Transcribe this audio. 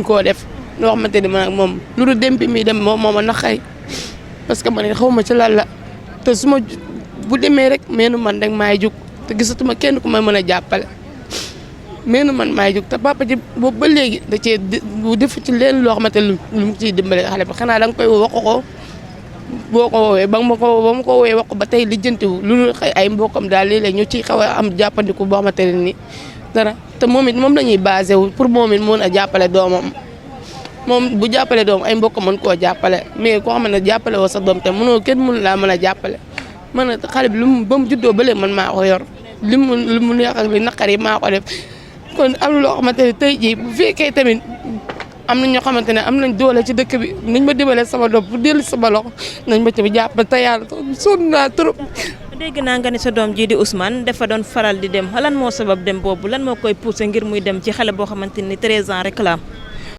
koo def loo xamante ni man ak moom lu dul dem bi muy dem moom moo ma naqari parce que man it xaw ma ci lan la te su ma bu demee rek meenu man rek maay jug te gisatuma kenn ku ma mën a jàppale meenu man maay jug te papa ji boobu ba léegi da cee def ci leen loo xamante lu mu ciy dimbale xale bi xanaa da nga koy wax ko boo ko woowee ba ma ko woowee wax ko ba tey lijjantiwu lu xëy ay mbokkam daal léeg-léeg ñu ciy xaw a am jàppandiku boo xamante ne ni dara te moom it moom la ñuy basé wu pour moom it mën a jàppale doomam moom bu jàppale doom ay mbokk mën koo jàppale mais koo xam ne jàppale woo sa doom te mënoo kenn mënu laa mën a jàppale man xale bi lu mu ba mu juddoo ba léegi man maa ko yor li mu neex ak li naqar yi maa ko def kon am loo xamante ne tey jii bu fekkee tamit am na ñoo xamante ne am nañ doole ci dëkk bi nañ ma dimbale sama doom bu dellu sama loxo nañ ma ci jàppale te yàlla sonn naa trop. dégg naa nga ni sa doom jii di Ousmane dafa doon faral di dem lan moo sabab dem boobu lan moo koy poussé ngir muy dem ci xale boo xamante ni 13 ans rek la am